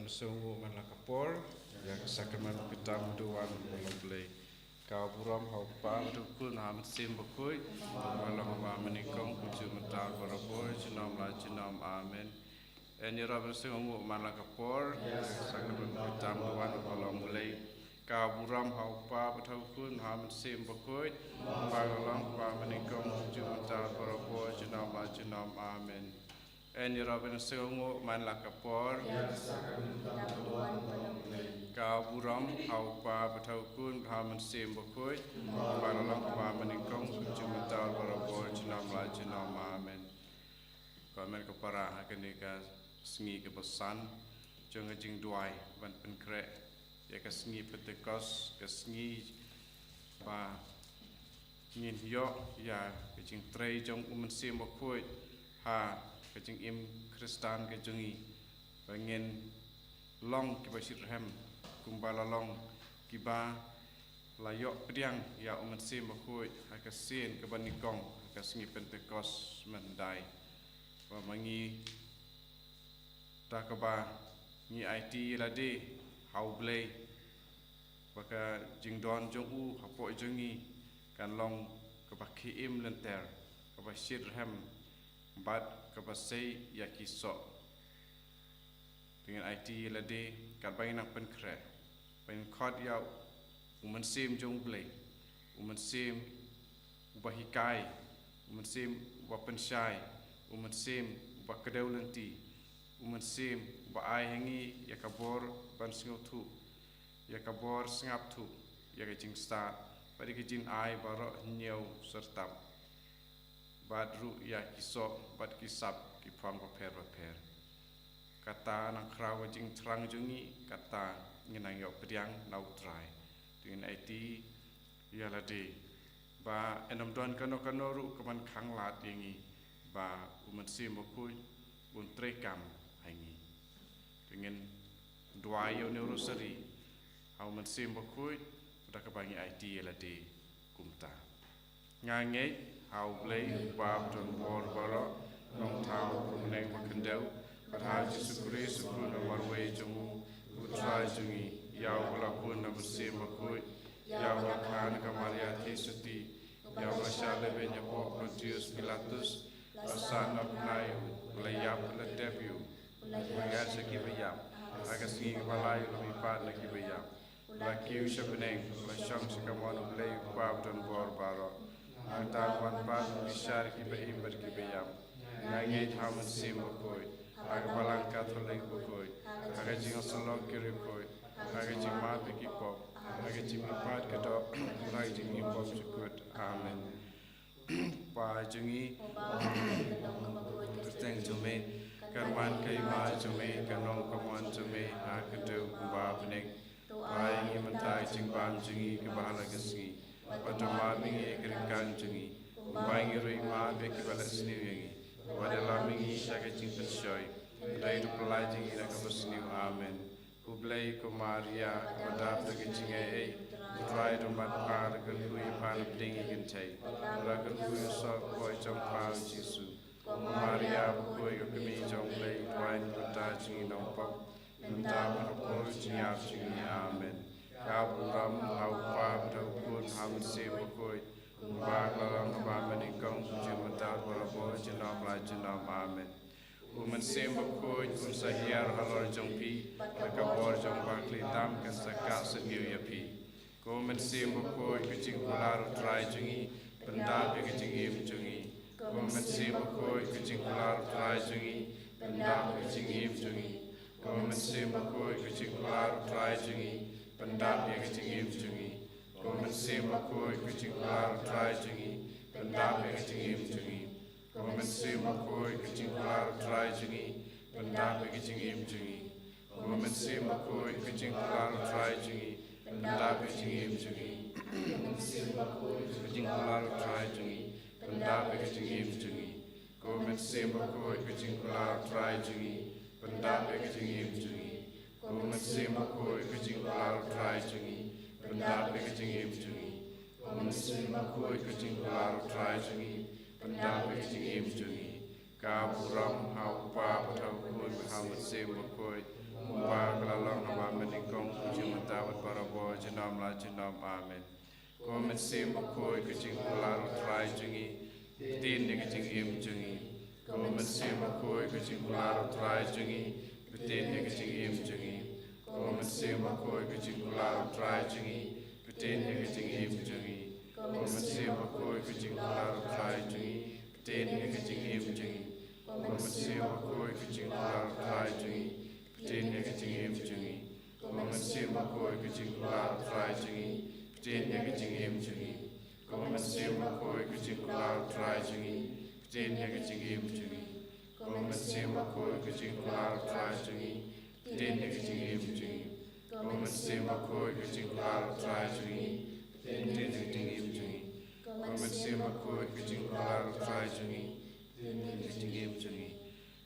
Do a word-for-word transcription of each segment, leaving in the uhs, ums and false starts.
Mynsngewnguh man la ka por, ïa ka sakramen baptism haduh wan u Balang Blei. Ka burom ha u Kpa bad u Khun, ha u Mynsiem Bakhuid, kumba long ha ba mynnyngkong, kumjuh mynta, barabor, junom la junom. Amen. Yn ïaroh mynsngewnguh man la ka por, ïa ka sakramen baptism haduh wan u Balang Blei. Ka burom ha u Kpa bad ha u Khun, ha u Mynsiem Bakhuid, kumba long ha ba mynnyngkong, kumjuh mynta, barabor, junom la junom. Amen. Yn ïaroh mynsngewnguh man la ka por. Ka burom ha u Kpa bad ha u Khun bad ha u Mynsiem Bakhuid, kumba long ha ba mynnyngkong, kumjuh mynta, barabor, junom la junom. Amen. Ko hynmen ko para, ha kane ka sngi kaba san jong ka jingduwai ban pynkhreh ïa ka sngi Pentekost, ka sngi ba ngin ïoh ïa ka jingtrei jong u Mynsiem Bakhuid ha ka jingim Khristan ka jong ngi, ba ngin long kiba shitrhem, kumba la long kiba la ïoh pdiang ïa u Mynsiem Bakhuid ha ka sien kaba nyngkong, ha ka sngi Pentekost mynhyndai. Ba ma ngi, da kaba ngi aiti ïa lade ha u Blei, ba ka jingdon jong u hapoh jong ngi kan long kaba khie im lynter, kaba shitrhem, bad kaba sei ïa ki soh. Te ngin aiti ïa lade katba ngin nang pynkhreh, ba ngin khot ïa u Mynsiem jong u Blei, u Mynsiem uba hikai, u Mynsiem uba pynshai, u Mynsiem uba kdew lynti, u Mynsiem uba ai ha ngi ïa ka bor ban sngewthuh, ïa ka bor sngap thuh, ïa ka jingstad bad ïa ka jingai baroh hynñiew syrtap, bad ruh ïa ki soh bad ki sap, ki phong bapher bapher. Kata nang khraw ka jingthrang jong ngi, kata ngin nang ïoh pdiang na u Trai. Te ngin aiti ïa lade ba yn ym don kano kano ruh ka ban khanglad ïa ngi, ba u Mynsiem Bakhuid un treikam ha ngi. Te ngin duwai ïa une u rosari ha u Mynsiem Bakhuid, da kaba ngi aiti ïa lade kumta. Nga ngeit ha u Blei u Kpa badonbor baroh, nongthaw, nongpynim bakhyndew, bad ha u Jisu Khrist u Khun marwei jong u, u Trai jong ngi, ïa uba la bun na u Mynsiem Bakhuid, ïa uba la kha na ka Maria Theisotti, ïa uba la shah lehbeiñ hapoh Pontius Pilatus, la sah na bnai, u la ïap, u la tep, u la ïaid sha kiba ïap, ha ka sngi kaba lai u la mihpat na kiba ïap, u la kiew sha bneng, u la shong sha kamon u Blei u Kpa badonbor baroh. Nangta un wan pat ban bishar ïa kiba im bad kiba ïap. Nga ngeit ha u Mynsiem Bakhuid, ha ka Balang Katholik bakhuid, ha ka jingïasyllok ki riewkhuid, ha ka jingmap ïa ki pop, ha ka jingmihpat ka doh, ha ka jingim bymjukut. Amen. Kpa jong ngi, kyrteng jong me, kan wan ka hima jong me, kan long ka mon jong me, ha ka khyndew kumba ha bneng. To ai ngi mynta ka jingbam jong ngi kaba ha la ka sngi. Bad to map ïa ngi ïa ki ryngkang jong ngi, kumba ngi ruh ngi map ïa kiba leh sniew ïa ngi. Bad ym lam ïa ngi sha ka jingpynshoi, hynrei to pyllait ïa ngi na kaba sniew. Amen. U Blei, ko Maria, kaba dap da ka jingaiei, u Trai u don bad pha, la kyrkhu ïa pha na pdeng ki kynthei, la kyrkhu ïa u soh ka kpoh jong pha u Jisu. Ko Maria bakhuid, ka kmie jong u Blei, duwai na ka bynta jong ngi nongpop, mynta bad ha ka por jingïap jong ngi. Amen. Ka burom ha u Kpa bad ha u Khun, ha u Mynsiem Bakhuid, kumba la long ha ba mynnyngkong, kumjuh mynta, barabor, junom la junom. Amen. U Mynsiem Bakhuid un sa hiar halor jong phi, bad ka bor jong u Bakhliehdam kan sa kah sniew ïa phi. Ko Mynsiem Bakhuid, ka jingkular u Trai jong ngi, pyndap ïa ka jingim jong ngi. Ko Mynsiem Bakhuid, ka jingkular u Trai jong ngi, pyndap ïa ka jingim jong ngi. Ko Mynsiem Bakhuid, ka jingkular u Trai jong ngi, pyndap ïa ka jingim jong ngi. Ko Mynsiem Bakhuid, ka jingkular u Trai jong ngi, pyndap ïa ka jingim jong ngi. Ko Mynsiem Bakhuid, ka jingkular u Trai jong ngi, pyndap ïa ka jingim jong ngi. Ko Mynsiem Bakhuid, ka jingkular u Trai jong ngi, pyndap ïa ka jingim jong ngi. Ko Mynsiem Bakhuid, ka jingkular u Trai jong ngi, pyndap ïa ka jingim jong ngi. Ko Mynsiem Bakhuid, ka jingkular u Trai jong ngi, pyndap ïa ka jingim jong ngi. Ko Mynsiem Bakhuid, ka jingkular u Trai jong ngi, pyndap ïa ka jingim jong ngi. Ko Mynsiem Bakhuid, ka jingkular u Trai jong ngi, pyndap ïa ka jingim jong ngi. Ka burom ha u Kpa bad ha u Khun bad ha u Mynsiem Bakhuid, Ba ka la long haba mynnyngkong, kum mynta bad barabor, junom la junom. Amen. Ko Mynsiem Bakhuid, ka jingkular U Trai jong ngi, ktien ïa ka jingim jong ngi. Ko Mynsiem Bakhuid, ka jingkular U Trai jong ngi, ktien ïa ka jingim jong ngi. Ko Mynsiem Bakhuid, ka jingkular U Trai jong ngi, ktien ïa ka jingim jong ngi. Ko Mynsiem Bakhuid, ka jingkular U Trai jong ngi, ktien ïa ka jingim jong ngi. Ko Mynsiem Bakhuid, ka jingkular U Trai jong ngi, ktien ïa ka jingim jong ngi. Ko Mynsiem Bakhuid, ka jingkular U Trai jong ngi, ktien ïa ka jingim jong ngi. Ko Mynsiem Bakhuid, ka jingkular U Trai jong ngi, ktien ïa ka jingim jong ngi. Ko Mynsiem Bakhuid, ka jingkular U Trai jong ngi, ktien ïa ka jingim jong ngi. Ko Mynsiem Bakhuid, ka jingkular U Trai jong ngi, ktien ïa ka jingim jong ngi. Ko Mynsiem Bakhuid, ka jingkular U Trai jong ngi, ktien ïa ka jingim jong ngi.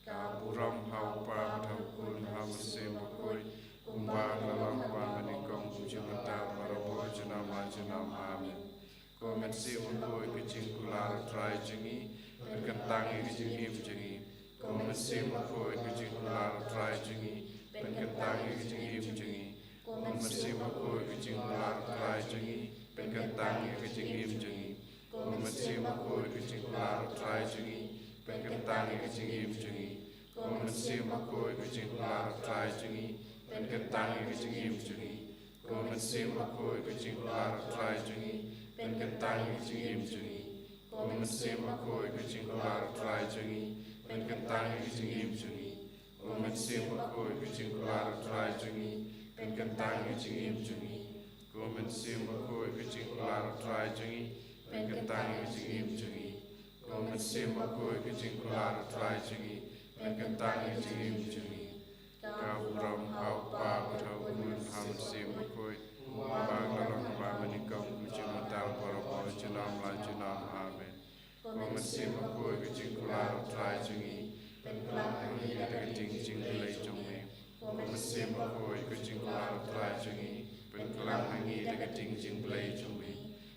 Ka burom ha U Kpa bad ha U Khun, ha U Mynsiem Bakhuid, kumba ka la long haba mynnyngkong, kum mynta, barabor, junom la junom. Amen. Ko Mynsiem Bakhuid, ka jingkular U Trai jong ngi, pynkyntang ïa ka jingim jong ngi. Ko Mynsiem Bakhuid, ka jingkular U Trai jong ngi, pynkyntang ïa ka jingim jong ngi. Ko Mynsiem Bakhuid, ka jingkular U Trai jong ngi, pynkyntang ïa ka jingim jong ngi. Ko Mynsiem Bakhuid, ka jingkular U Trai jong ngi, pynkyntang ïa ka jingim jong ngi. Ko Mynsiem Bakhuid, ka jingkular U Trai jong ngi, pynkyntang ïa ka jingim jong ngi. Ko Mynsiem Bakhuid, ka jingkular U Trai jong ngi, pynkyntang ïa ka jingim jong ngi. Ko Mynsiem Bakhuid, ka jingkular U Trai jong ngi, pynkyntang ïa ka jingim jong ngi. Ko Mynsiem Bakhuid, ka jingkular U Trai jong ngi, pynkyntang ïa ka jingim jong ngi. Ko Mynsiem Bakhuid, ka jingkular U Trai jong ngi, pynkyntang ïa ka jingim jong ngi. Ko Mynsiem Bakhuid, ka jingkular U Trai jong ngi, pynkyntang ïa ka jingim jong ngi. Ka burom ha U Kpa bad ha U Khun, ha U Mynsiem Bakhuid, kumba ka la long haba mynnyngkong, kum mynta, barabor, junom la junom. Amen. Ko Mynsiem Bakhuid, ka jingkular U Trai jong ngi, pynkylla ha ngi da ka ding jingblei jong me. Ko Mynsiem Bakhuid, ka jingkular U Trai jong ngi, pynkylla ha ngi da ka ding jingblei jong me.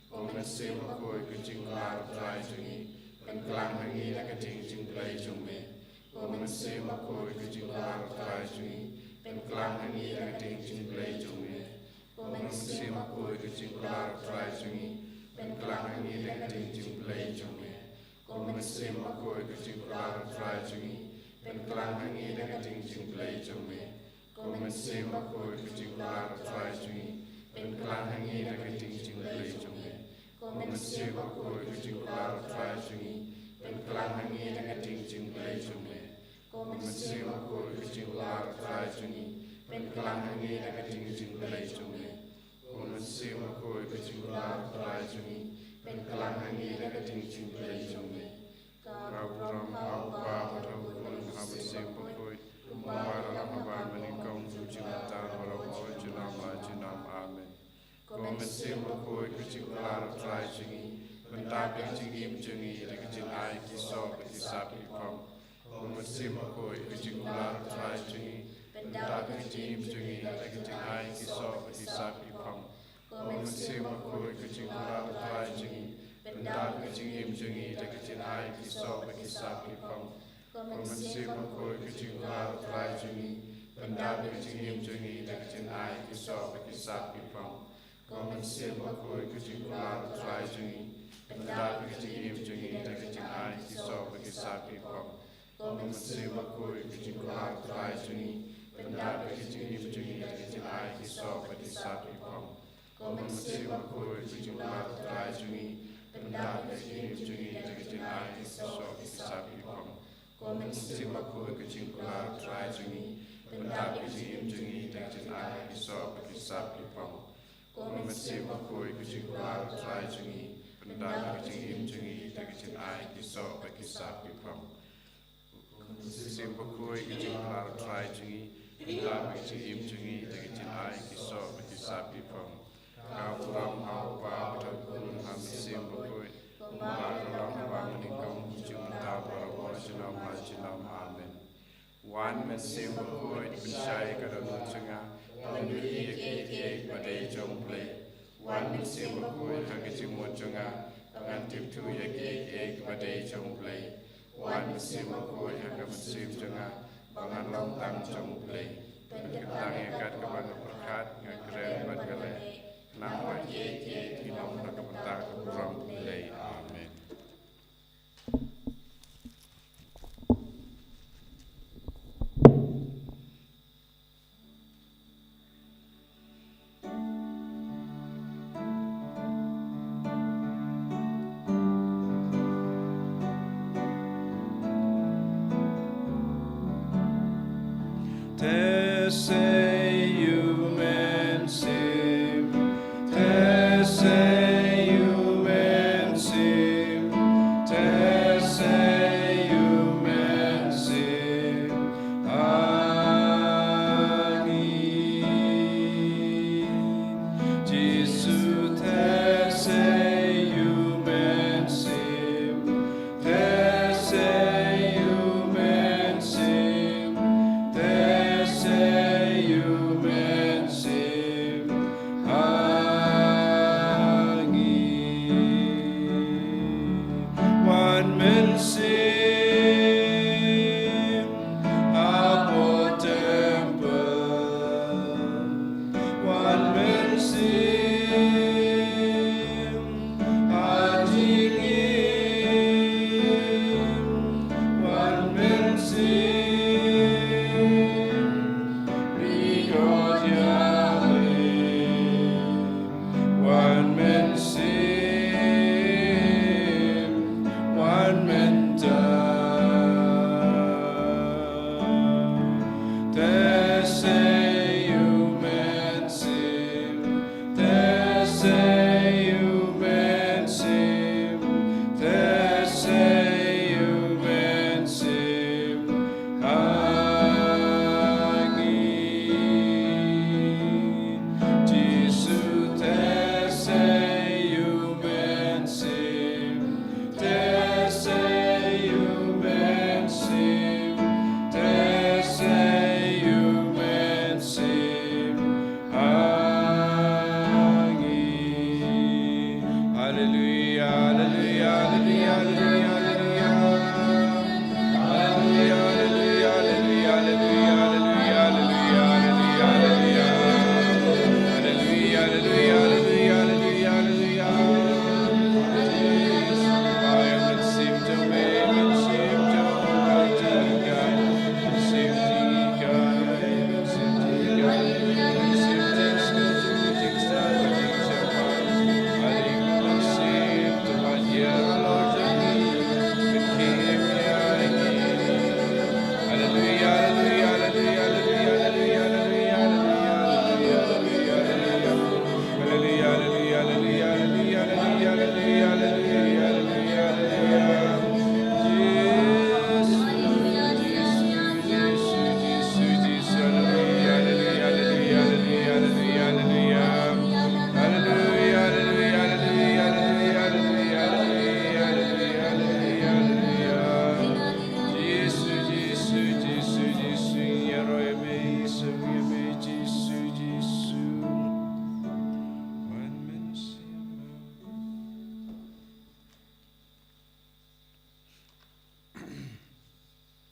Ko Mynsiem Bakhuid, ka jingkular U Trai jong ngi, pynkylla ha ngi da ka ding jingblei jong me. Ko Mynsiem Bakhuid, ka jingkular U Trai jong ngi, pynkylla ha ngi da ka ding jingblei jong me. Ko Mynsiem Bakhuid, ka jingkular U Trai jong ngi, pynkylla ha ngi da ka ding jingblei jong me. Ko Mynsiem Bakhuid, ka jingkular U Trai jong ngi, pynkylla ha ngi da ka ding jingblei jong me. Ko Mynsiem Bakhuid, ka jingkular U Trai jong ngi, pynkylla ha ngi da ka ding jingblei jong me. Ko Mynsiem Bakhuid, ka jingkular U Trai jong ngi, pynkylla ha ngi da ka ding jingblei jong me. Ko Mynsiem Bakhuid, ka jingkular U Trai jong ngi, pynkylla ha ngi da ka ding jingblei jong me. Ko Mynsiem Bakhuid, ka jingkular U Trai jong ngi, pynkylla ha ngi da ka ding jingblei jong me. Ka burom ha U Kpa bad ha U Khun, ha U Mynsiem Bakhuid, kumba ka la long haba mynnyngkong, kum mynta, barabor, junom la junom. Amen. Ko Mynsiem Bakhuid, ka jingkular U Trai jong ngi, pyndap ïa ka jingim jong ngi da ka jingai ki soh bad ki sap ki phong. Ko Mynsiem Bakhuid, ka jingkular U Trai jong ngi, pyndap ïa ka jingim jong ngi da ka jingai ki soh bad ki sap ki phong. Ko Mynsiem Bakhuid, ka jingkular U Trai jong ngi, pyndap ïa ka jingim jong ngi da ka jingai ki soh bad ki sap ki phong. Ko Mynsiem Bakhuid, ka jingkular U Trai jong ngi, pyndap ïa ka jingim jong ngi da ka jingai ki soh bad ki sap ki phong. Ko Mynsiem Bakhuid, ka jingkular U Trai jong ngi, pyndap ïa ka jingim jong ngi da ka jingai ki soh bad ki sap ki phong. Ko Mynsiem Bakhuid, ka jingkular U Trai jong ngi, pyndap ïa ka jingim jong ngi da ka jingai ki soh bad ki sap ki phong. Ko Mynsiem Bakhuid, ka jingkular U Trai jong ngi, pyndap ïa ka jingim jong ngi da ka jingai ki soh bad ki sap ki phong. Ko Mynsiem Bakhuid, ka jingkular U Trai jong ngi, pyndap ïa ka jingim jong ngi da ka jingai ki soh bad ki sap ki phong. Ko Mynsiem Bakhuid, ka jingkular U Trai jong ngi, pyndap ïa ka jingim jong ngi da ka jingai ki soh bad ki sap ki phong. Ko Mynsiem Bakhuid, ka jingkular U Trai jong ngi, pyndap ïa ka jingim jong ngi da ka jingai ki soh bad ki sap ki phong. Ka burom ha U Kpa bad ha U Khun, ha U Mynsiem Bakhuid, kumba ka la long haba mynnyngkong, kum mynta, barabor, junom la junom. Amen. Wan Mynsiem Bakhuid, pynshai ka dohnud jong nga ban ïohi ïa kiei kiei kiba dei jong U Blei. Wan Mynsiem Bakhuid, ha ka jingmut jong nga ba ngan tip thuh ïa kiei kiei kiba dei jong U Blei. Wan Mynsiem Bakhuid, ha ka mynsiem jong nga ba ngan long tang jong U Blei. Pynkyntang ïa kat kaba nga pyrkhat, nga kren bad nga leh, namar ïa ki long na ka bynta ka burom U Blei. Amen. Te sei ïa u Mynsiem, te sei ïa u Mynsiem, te sei ïa u Mynsiem ha ngi. Jisu, te sei ïa u Mynsiem, te sei ïa u Mynsiem, te sei ïa u Mynsiem ha ngi. Wan Mynsiem hapoh temple, Wan Mynsiem ha jingim, Wan Mynsiem ri God ïa lei. Wan Mynsiem, wan mynta. Te sei ïa u Mynsiem, te sei ïa u Mynsiem, te sei ïa u Mynsiem ha ngi. Jisu, te sei ïa u Mynsiem, te sei ïa u Mynsiem, te sei ïa u Mynsiem ha ngi. Haleluia, haleluia, haleluia, haleluia.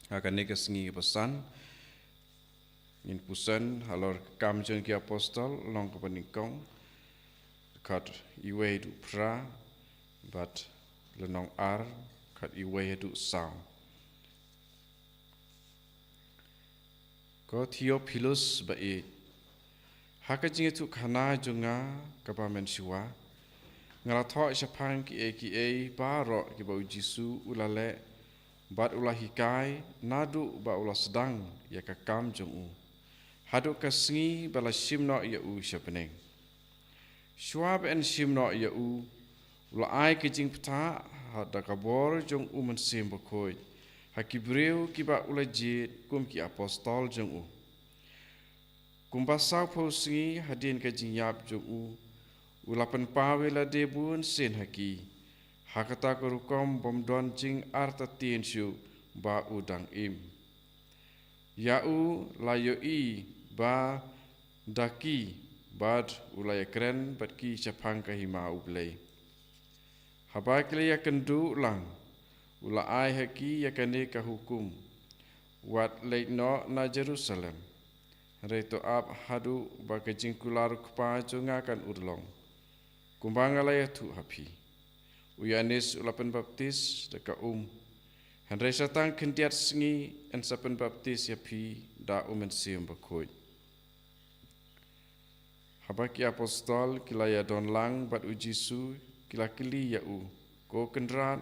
Ha kane ka sngi kaba san, ngin puson halor ka Kam jong ki Apostol, lynnong kaba nyngkong, khat iwei haduh phra, bad lynnong ar, khat iwei haduh saw. Ko Theophilus ba ïeit, ha ka jingïathuhkhana jong nga kaba mynshuwa, nga la thoh shaphang kiei kiei baroh kiba U Jisu u la leh bad u la hikai, naduh ba u la sdang ïa ka kam jong u, haduh ka sngi ba la shim noh ïa u sha bneng. Shuwa ba yn shim noh ïa u, u la ai ka jingbthah ha da ka bor jong U Mynsiem Bakhuid ha ki briew kiba u la jied kum ki apostol jong u. Kumba sawphew sngi hadien ka jingïap jong u, u la pynpaw ïa lade bun sien ha ki, ha kata ka rukom bym don jingartatien shuh ba u dang im. Ïa u la ïohi ba da ki bad u la ïakren bad ki shaphang ka hima U Blei. Haba ki la ïakynduh lang, u la ai ha ki ïa kane ka hukum: Wat leit noh na Jerusalem. Hynrei to ap haduh ba ka jingkular u Kpa jong nga kan urlong, kumba nga la ïathuh ha phi. U Ïoannis u la pynbaptis da ka um, hynrei sa tang khyndiat sngi yn sa pynbaptis ïa phi da U Mynsiem Bakhuid. Haba ki apostol ki la ïadon lang bad U Jisu, ki la kylli ïa u, Ko Kynrad,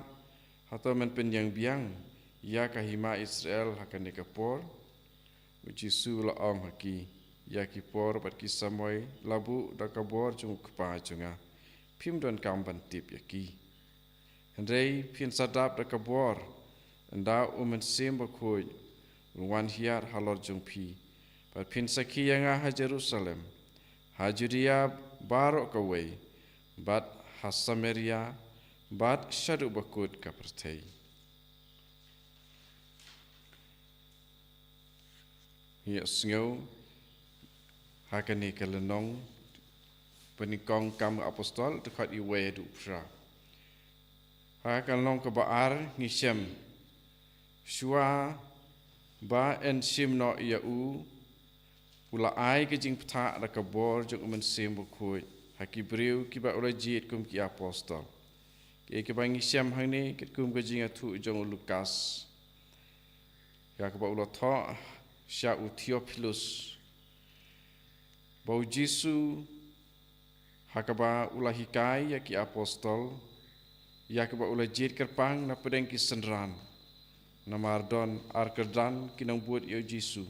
hato men pynïeng biang ïa ka hima Israel ha kane ka por? U Jisu u la ong ha ki, Ïa ki por bad ki samoi la buh da ka bor jong u Kpa jong nga, phim donkam ban tip ïa ki. Hynrei phin sa dap da ka bor ynda U Mynsiem Bakhuid un wan hiar halor jong phi, bad phin sakhi ïa nga ha Jerusalem, ha Judia baroh kawei, bad ha Samaria, bad shaduh bakut ka pyrthei. Ïa sngew ha kane ka lynnong, Pynïaid Kam Apostol, dkhot iwei haduh phra. Ha ka lynnong kaba ar ngi shem, shuwa ba yn shim noh ïa u, u la ai ka jingbthah da ka bor jong U Mynsiem Bakhuid ha ki briew kiba u la jied kum ki apostol. Kaei kaba ngi shem hangne katkum ka jingïathuh jong u Lukas, ïa kaba u la thoh sha u Theophilus, ba U Jisu, ha kaba u la hikai ïa ki apostol, ïa kaba u la jied kyrpang na pdeng ki synran. Namar don ar kyrdan ki nongbud ïa U Jisu,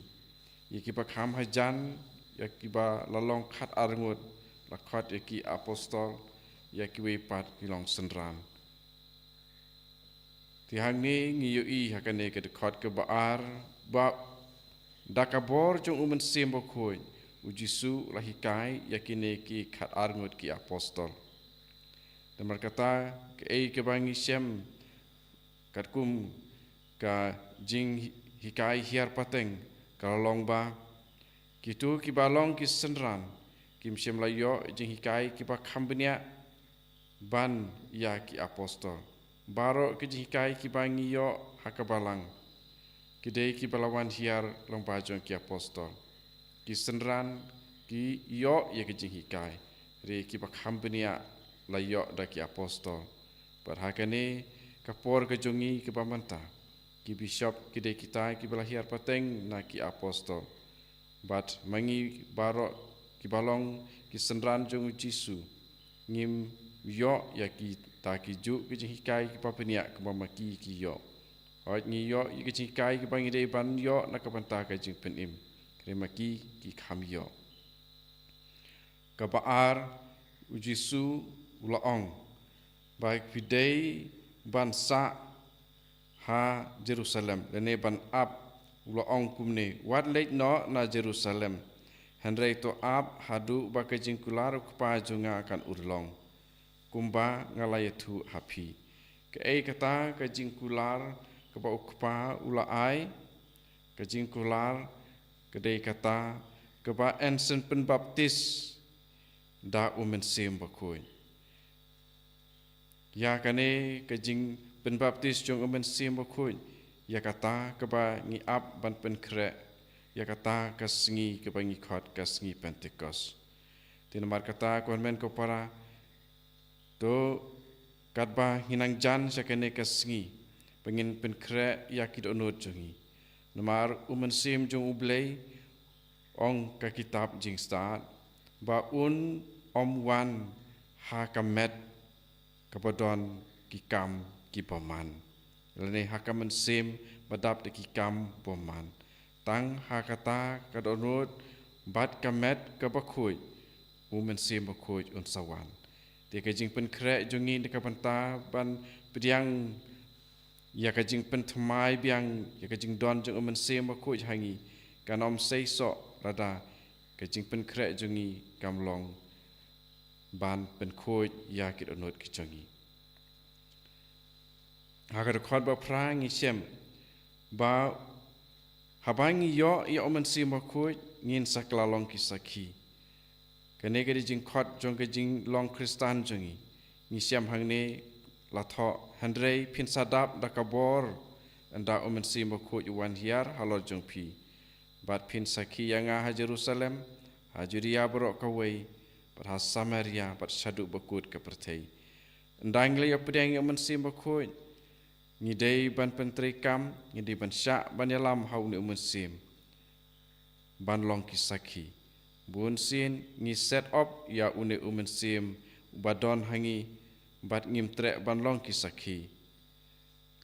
ïa kiba kham hajan, ïa kiba la long khat ar ngut, la khot ïa ki apostol, ïa kiwei pat ki long synran. Te hangne ngi ïohi ha kane ka dkhot kaba ar, ba da ka bor jong U Mynsiem Bakhuid, U Jisu u la hikai ïa kine ki khat ar ngut ki apostol. Namar kata, kaei kaba ngi shem katkum ka jinghikai hiar pateng, ka la long ba kito kiba long ki synran kim shym la ïoh jinghikai kiba kham bniah ban ïa ki apostol. Baroh ki jinghikai kiba ngi ïoh ha ka balang, ki dei kiba la wan hiar lyngba jong ki apostol. Ki synran ki ïoh ïa ki jinghikai, hynrei kiba kham bniah la ïoh da ki apostol. Bad ha kane ka por ka jong ngi kaba mynta, ki bishop ki dei kita kiba la hiar pateng na ki apostol. Bad ma ngi baroh kiba long ki synran jong U Jisu, ngim ïoh ïa kita kijuh ki jinghikai kiba bniah kumba ma ki ki ïoh. Hooid, ngi ïoh ïa ki jinghikai kiba ngi dei ban ïoh na ka bynta ka jingpynim, hynrei ma ki ki kham ïoh. Kaba ar, U Jisu u la ong ba phi dei ban sah ha Jerusalem, lane ban ap. U la ong kumne, Wat leit noh na Jerusalem, hynrei to ap haduh ba ka jingkular u Kpa jong nga kan urlong, kumba nga la ïathuh ha phi. Kaei kata ka jingkular kaba u Kpa u la ai? Ka jingkular ka dei kata kaba yn sa pynbaptis da U Mynsiem Bakhuid. Ïa kane ka jingpynbaptis jong U Mynsiem Bakhuid, ïa kata kaba ngi ap ban pynkhreh ïa kata ka sngi kaba ngi khot ka sngi Pentekost. Te namar kata, ko hynmen ko para, to katba ngi nang jan sha kane ka sngi, ba ngin pynkhreh ïa ki dohnud jong ngi. Namar U Mynsiem jong U Blei, ong ka kitab Jingstad, ba un ym wan ha ka met kaba don ki kam ki bymman, lane ha ka mynsiem ba dap da ki kam bymman. Tang ha kata ka dohnud bad ka met kaba khuid, U Mynsiem Bakhuid un sa wan. Te ka jingpynkhreh jong ngi na ka bynta ban pdiang ïa ka jingpynthymmai biang ïa ka jingdon jong U Mynsiem Bakhuid ha ngi, kan ym sei soh lada ka jingpynkhreh jong ngi kam long ban pynkhuid ïa ki dohnud ki jong ngi. Ha ka dkhot ba phra ngi shem ba haba ngi ïoh ïa U Mynsiem Bakhuid, ngin sa kylla long ki sakhi. Kane ka dei jingkhot jong ka jinglong Khristan jong ngi. Ngi shem hangne la thoh, hynrei phin sa dap da ka bor ynda U Mynsiem Bakhuid u wan hiar halor jong phi, Bad phin sakhi ïa nga ha Jerusalem, ha Judia baroh kawei, bad ha Samaria, bad shaduh bakut ka pyrthei. Ynda ngi la ïa pdiang ïa u Mynsiem Bakhuid, ngi dei ban pyntreikam, ngi dei ban shah ban ïalam ha une u Mynsiem ban long ki sakhi. Bun sien ngi set op ïa une u Mynsiem uba don ha ngi, bad ngim treh ban long ki sakhi.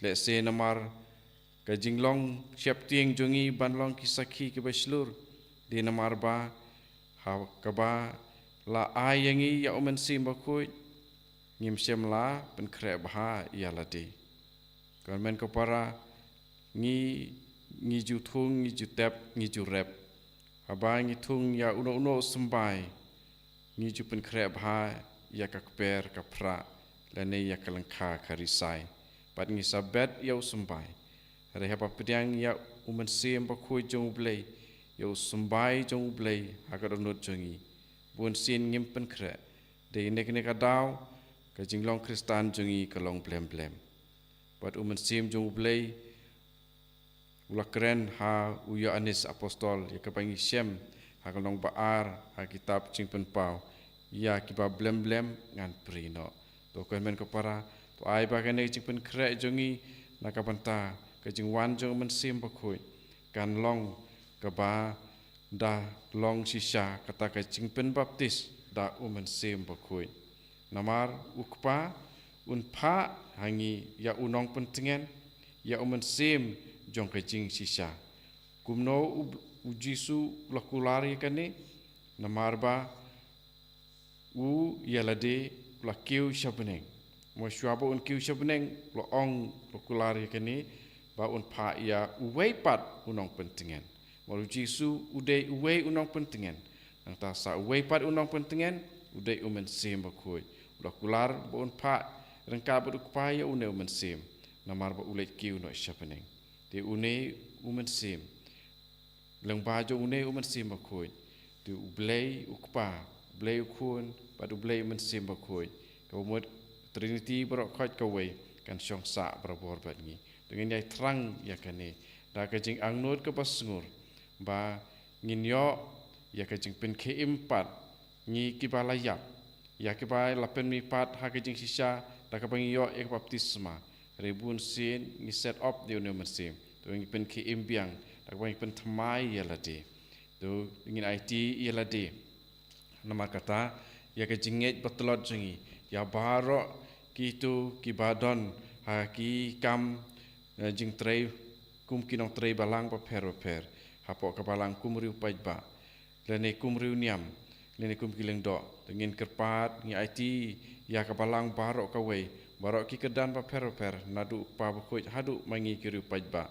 Lehse namar ka jinglong sheptieng jong ngi ban long ki sakhi kiba shlur, dei namar ba ha kaba la ai ïa ngi ïa u Mynsiem Bakhuid, ngim shym la pynkhreh bha ïa lade. Ko hynmen ko para, ngi, ngi ju thung, ngi ju tep, ngi ju rep. Haba ngi thung ïa uno uno u symbai, ngi ju pynkhreh bha ïa ka kper ka phrah, lane ïa ka lyngkha ka risai. Bad ngi sa bet ïa u symbai. Hynrei haba pdiang ïa u Mynsiem Bakhuid jong U Blei, ïa u symbai jong U Blei ha ka dohnud jong ngi, bun sien ngim pynkhreh. Dei ne kane ka daw, ka jinglong Khristan jong ngi ka long blem blem. Bad u Mynsiem jong U Blei u la kren ha u Ïoannis Apostol, ïa kaba ngi shem ha ka lynnong ba ar ha kitab Jingpynpaw, ïa kiba blem blem ngan prie noh. To ko hynmen ko para, to ai ba kane ka jingpynkhreh jong ngi na ka bynta ka jingwan jong u Mynsiem Bakhuid kan long kaba da long shisha kata ka jingpynbaptis da u Mynsiem Bakhuid. Namar u Kpa un phah ha ngi ïa u Nongpyntngen, ïa u Mynsiem jong ka jingshisha. Kumno u, u Jisu u la kular ïa kane? Namar ba u ïa lade u la kiew sha bneng. Mo shuwa ba un kiew sha bneng, u la ong, u la kular ïa kane, ba un phah ïa uwei pat u Nongpyntngen. Namar u Jisu u dei uwei u Nongpyntngen. Nangta sa uwei pat u Nongpyntngen, u dei u Mynsiem Bakhuid. U la kular ba un phah ryngkat bad u Kpa ïa une u Mynsiem. Namar ba u leit kiew noh sha bneng. Te une u Mynsiem, lyngba jong une u Mynsiem Bakhuid, te U Blei u Kpa, U Blei u Khun, bad U Blei u Mynsiem Bakhuid, kaba mut Trinity baroh khoit kawei, kan shong sah barabor bad ngi. To ngin ïai thrang ïa kane da ka jingangnud kaba sngur, ba ngin ïoh ïa ka jingpynkhie im pat, ngi kiba la ïap, ïa kiba la pynmih pat ha ka jingshisha da kaba ngi ïoh ïa ka baptisma. Hynrei bun sien ngi set op ïa une u Mynsiem, to ngi pynkhie im biang da kaba ngi pynthymmai ïa lade. To ngin aiti ïa lade. Namar kata, ïa ka jingngeit ba tlot jong ngi ïa baroh kito kiba don ha ki kam, eh, jingtrei kum ki nongtrei balang bapher bapher hapoh ka balang kum riewpaidbah, lane kum riewniam, lane kum ki lyngdoh. To ngin kyrpad, ngi aiti ïa ka balang baroh kawei, baroh ki kyrdan bapher bapher, naduh u Kpa Bakhuid haduh ma ngi ki riewpaidbah.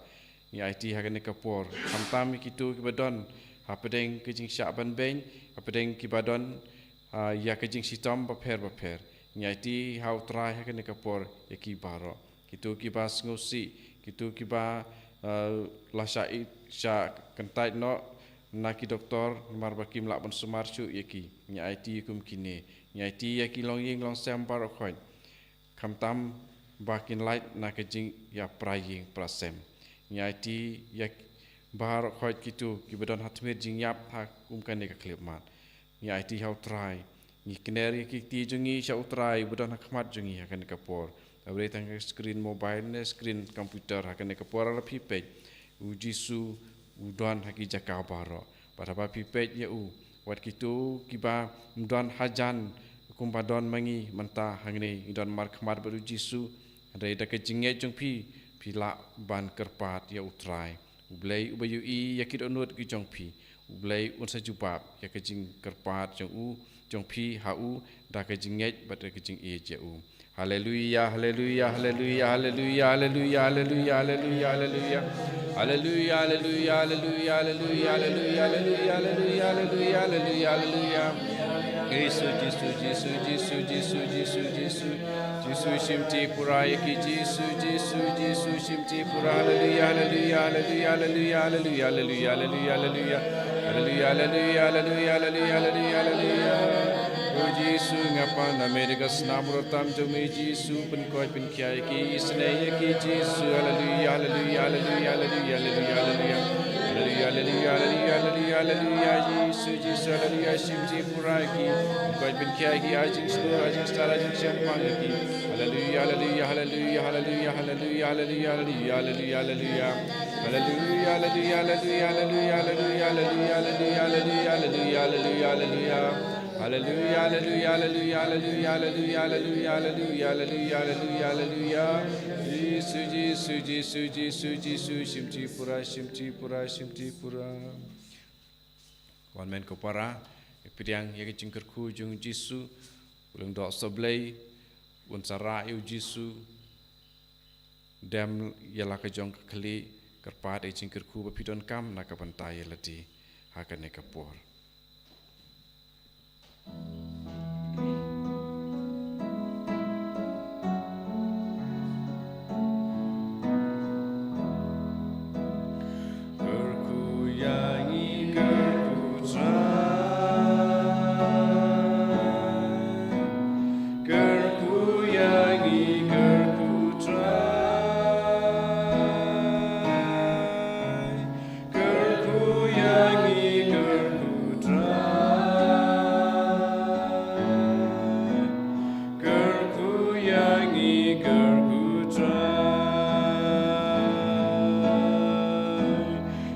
Ngi aiti ha kane ka por, khamtam ïa kito kiba don hapdeng ka jingshah banbeiñ, hapdeng kiba don, ah, ïa ka jingshitom bapher bapher. Ngi aiti ha U Trai ha kane ka por ïa ki baroh. Kito kiba sngewsih, kito kiba, ah, la shah i, shah kyntait noh na ki doktor namar ba kim lah ban sumar shuh ïa ki. Ngi aiti kum kine. Ngi aiti ïa ki longïing longsem baroh khoit. Khamtam ba kin lait na ka jingïapra ïing pra sem. Ngi aiti ïa baroh khoit kito kiba don ha tmier jingïap ha kum kane ka khyllipmat. Ngi aiti ha U Trai. Ngi kner ïa ki kti jong ngi sha U Trai uba don ha khmat jong ngi ha kane ka por. Haba dei tang ka screen mobile ne screen computer ha kane ka por, lada phi peit, U Jisu u don ha ki jaka baroh. Bad haba phi peit ïa u, wat kito kiba ym don hajan kumba don ma ngi mynta hangne, ngi don markhmat bad U Jisu. Hynrei da ka jingngeit jong phi, phi lah ban kyrpad ïa U Trai. U Blei uba ïohi ïa ki dohnud ki jong phi, U Blei un sa jubab ïa ka jingkyrpad jong u, jong phi ha u, da ka jingngeit bad da ka jingïeit ïa u. Haleluia, haleluia, haleluia, haleluia, haleluia, haleluia, haleluia, haleluia. Haleluia, haleluia, haleluia, haleluia, haleluia, haleluia, haleluia, haleluia, haleluia. Jisu, Jisu, Jisu, Jisu, Jisu, Jisu. Jisu shim Tripura ïa ki, Jisu, Jisu, Jisu shim Tripura. Haleluia, haleluia, haleluia, haleluia, haleluia, haleluia, haleluia, haleluia. Haleluia, haleluia, haleluia, haleluia, haleluia, haleluia. O Jisu, nga pan na me da ka snam rot tam jong me, Jisu, pynkoit pynkhia ïa ki, isynei ïa ki, Jisu. Haleluia, haleluia, haleluia, haleluia, haleluia, haleluia. Haleluya, haleluya, haleluya, haleluya, Jisu, Jisu, haleluya, shim ti pura ki. Koit pynkhia ki, ai jingshlur, ai jingstad, ai jingshem pang ki. Haleluya, haleluya, haleluya, haleluya, haleluya, haleluya, haleluya, haleluya, haleluya. Haleluya, haleluya, haleluya, haleluya, haleluya, haleluya, haleluya, haleluya, haleluya, haleluya. Haleluya, haleluya, haleluya, haleluya, haleluya, haleluya, haleluya, haleluya, haleluya, haleluya. Jisu, Jisu, Jisu, Jisu, Jisu, shim ti pura, shim ti pura, shim ti pura. Wan men ko para, pdiang ïa ka jingkyrkhu jong Jisu, u Lyngdoh Sohblei, un sa rah ïa u Jisu, dem ïa la ka jong ka khlieh, kyrpad ïa ka jingkyrkhu ba phi donkam na ka bynta ïa lade, ha kane ka por. Kyrkhu ïa ngi, kyrkhu Trai. Kyrkhu ïa ngi, kyrkhu Trai. Kyrkhu ïa ngi, kyrkhu Trai. Kyrkhu ïa ngi, kyrkhu Trai.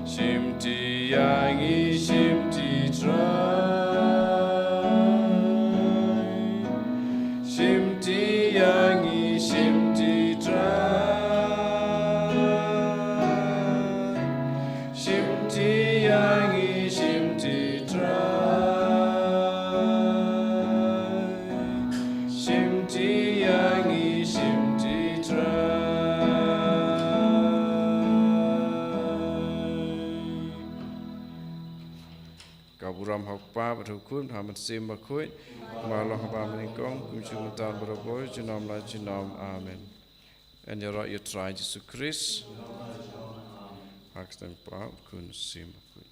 Shim ti ïa ngi, shim ti Trai. Shim ti ïa ngi, shim ti Trai. Shim ti ïa ngi, shim ti Trai. Shim ti ïa ngi, shim ti Trai. Ka burom ha u Kpa bad ha u Khun bad ha u Mynsiem Bakhuid. Kumba long ha ba mynnyngkong, kumjuh mynta bad barabor, junom la junom. Amen. Yn ïaroh ïa u Trai Jisu Khrist. Ha ka kyrteng u Kpa, u Khun, u Mynsiem Bakhuid.